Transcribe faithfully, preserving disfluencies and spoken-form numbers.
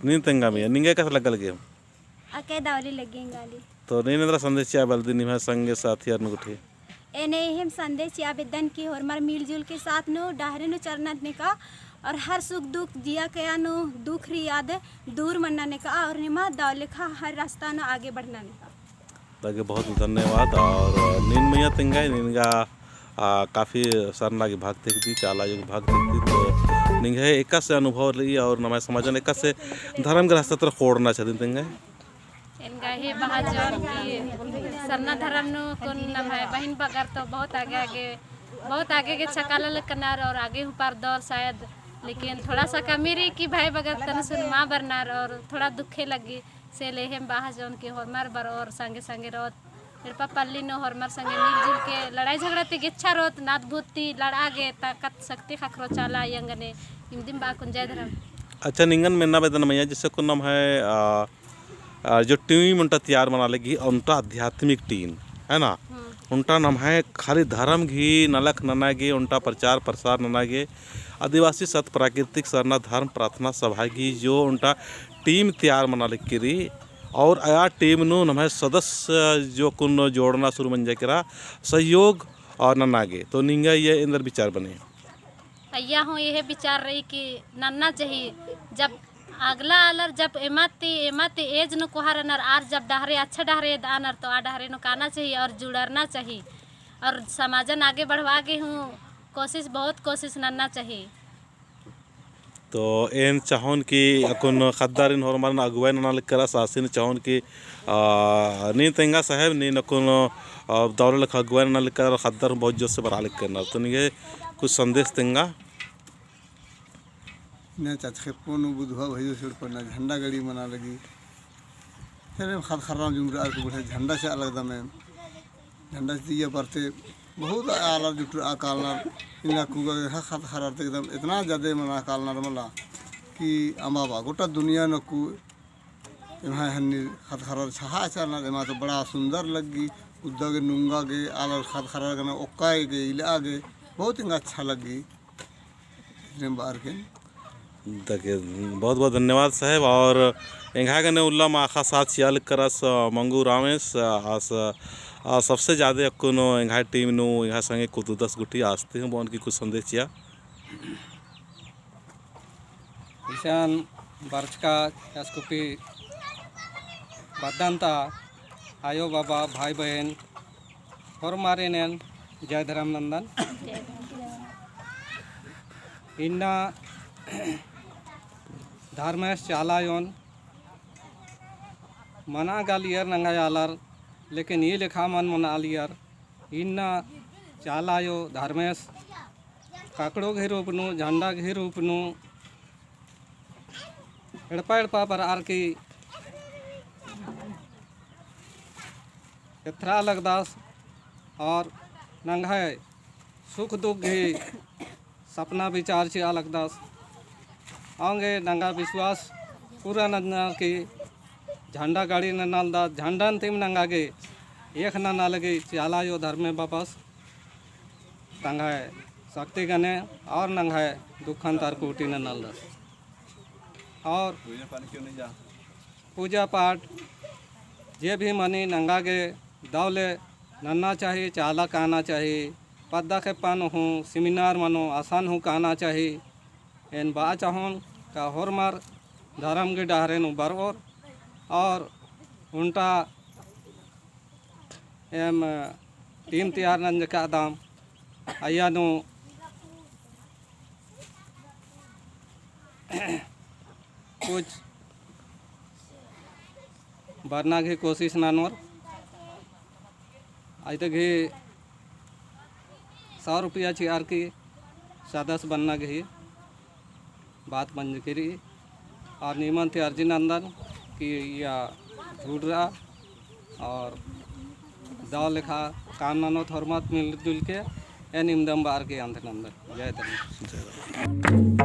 नीन तेंगा मइया, निंगा एकासे लग्गा लगी? अक्कय दवले लग्गी एंगा ले। तो नीन एन्दरा संदेश चिआ बेद्दन निम्है संगे साथियर नू गुट्ठी? एन एहेम संदेश चिआ बेद्दन कि होरमर मिलजुल के साथ नू डहरे नू चलना नेका और हर सुख दुख जिया कया नू दुख रई आद दूर मन्ना नेका और निमा दव लेखा हर रास्ता नू आगे बढ़ना नेका। ताकि बहुत धन्यवाद। और नीन मइया तेंगा, निंगा, आ, काफी सरना गे भक्त हिकदी, चाला आयो गे भक्त हिकदी, तो निंग्है एकासे अनुभव रई और नम्है समाजन एकासे धर्म गे रास्ता तरा खोड़ना चाहदिन तेंगा? एन गा ही बआ जौन कि सरना धर्म नू कुन नम्है बहिन बगर तो बहुत आगे आगे, बहुत आगे गे छकाला लक्कनर और आगे हूँ परदोर शायद, लेकिन थोड़ा सा कमी रई कि भाई बगर तन सुन मा बरनर और थोड़ा दुखे लग्गी। से ले एहेम बआ जौन कि होरमर बरओर संगे संगे रओत। एड़पा पल्ली नू होरमर संगे मिलजुल के लड़ाई झगड़ा ती गेच्छा रओत, नाद भूत ती लड़आ गे ताकत शक्ति ख़क्खरो चाला आयंग ने। इमदिम बआ कुन जय धर्म। अच्छा, निंगन मेन्ना बेद्दन मइया, जैसे कुन नम्है, आ, आ, जो team ओन्टा तैयार मना लगी, ओन्टा आध्यात्मिक team, है ना? हम्म। ओन्टा नम्है खाली धर्म गही नलख नना गे ओन्टा प्रचार प्रसार नना गे आदिवासी सत प्राकृतिक सरना धर्म प्रार्थना सभा गही जो ओन्टा team तैयार मना लगी रई, और अया team नू नम्है सदस्य जो कुन जोड़ना शुरू मंजा केरा, सहयोग और नना गे, तो निंगा ये एन्दर विचार बने? अइय्या हूँ एहे विचार रई कि नन्ना चाही। जब अगला आलर जब एमा ती, एमा ती एज नू कोहा रअनर आर जब डहरे, अच्छा डहरे एदआनर तो आ डहरे नू काना चाही और जुड़रना चाही। और समाजन आगे बढ़वा गे हूँ कोशिश, बहुत कोशिश नन्ना चाही। तो एन चाहोन कि अक्कुन ख़द्दारिन होरमरिन अगुवाई नना लक्करस, आसिन चाहोन कि, आ, नीन तेंगा साहेब, नीन अक्कुन, आ, दौले लेखा अगुवाई नना लक्कर और ख़द्दार बहुत जोर से बरआ लक्करनर। तो निंग्है कुछ संदेश तेंगा। ने चचखेप्पो नू बुधवा भइयो सिड़पन्ना झंडा गड़ी मना लगी। फिर एम ख़द्द ख़र्रर जुमरआ के बुढ़े झंडा चिआ लगदम एम। झंडा चिआ बरते बहुत आलर जुटरआ कालनर, इन्ना कुगा गे ख़द्द ख़र्रर ती एकदम इतना जादे मना कालनर मला कि अम्बा बा गोटा दुनिया नू अक्कु एम्है हन्नी ख़द्द ख़र्रर छहा चालनर, एमा तो बड़ा सुंदर लग्गी, उद्दा गे नुंगा गे, आलर ख़द्द ख़र्रर गने ओक्का गे, इलआ गे, बहुत एंगा अच्छा लग्गी। इतने बार के। ताकि बहुत बहुत धन्यवाद साहेब। और एंग्है गने उल्ला माख़ा साथ चिआ लक्करस, अ, मंगू रामेस, अ, आस, अ, सबसे जादे अक्कुन एंग्है team नू एंग्है संगे कुद्ददस गुट्ठी, आस ती हूँ बओन कि कुछ संदेश चिआ। इसन बरचका चसकुपी बद्दन ता आयो बाबा भाई बहिन होरमारिन एन जय धर्म नंदन। इन्ना धर्मेस चाला आयोन मना गालियर नंगा आलर, लेकिन ई लेखा मन मना आलियर। इन्ना चाला आयो धर्मेस काकड़ो गही रूप नू, झंडा गही रूप नू, एड़पा एड़पा बरअर की एथरा लगदस और नंग्है सुख दुख गही सपना विचार चिआ लगदस। औंगे नंगा विश्वास पूरा नन्ना की झंडा गाड़ी ननालदस, झंडन तिम नंगा गे एक नना लगी चाला आयो धर्मे बाबस तंग्है शक्ति गने और नंग्है दुखन तर कूटी ननालदस। और पूजा पाठ जे भी मनी नंगा गे दव ले नन्ना चाही, चाला काना चाही, पद्दा खेप्पा नू हूँ seminar मनो असन हूँ काना चाही। एन बआ चाहोन का होरमर धरम गे डहरे नू बरओर और ओन्टा एम team तैयार नंजकादम अइय्या नू कुछ बरना गही कोशिश ननोर। अइते गही सौ रुपया चिअर की सदस्य बनना गही बात मंजकी रई। और निमन ती अर्जी नंदन कि या जुड़रआ और दव लेखा काम ननोत होरमत मिलजुल के एन इमदम बअर की अंत नंदन। जय धर्म।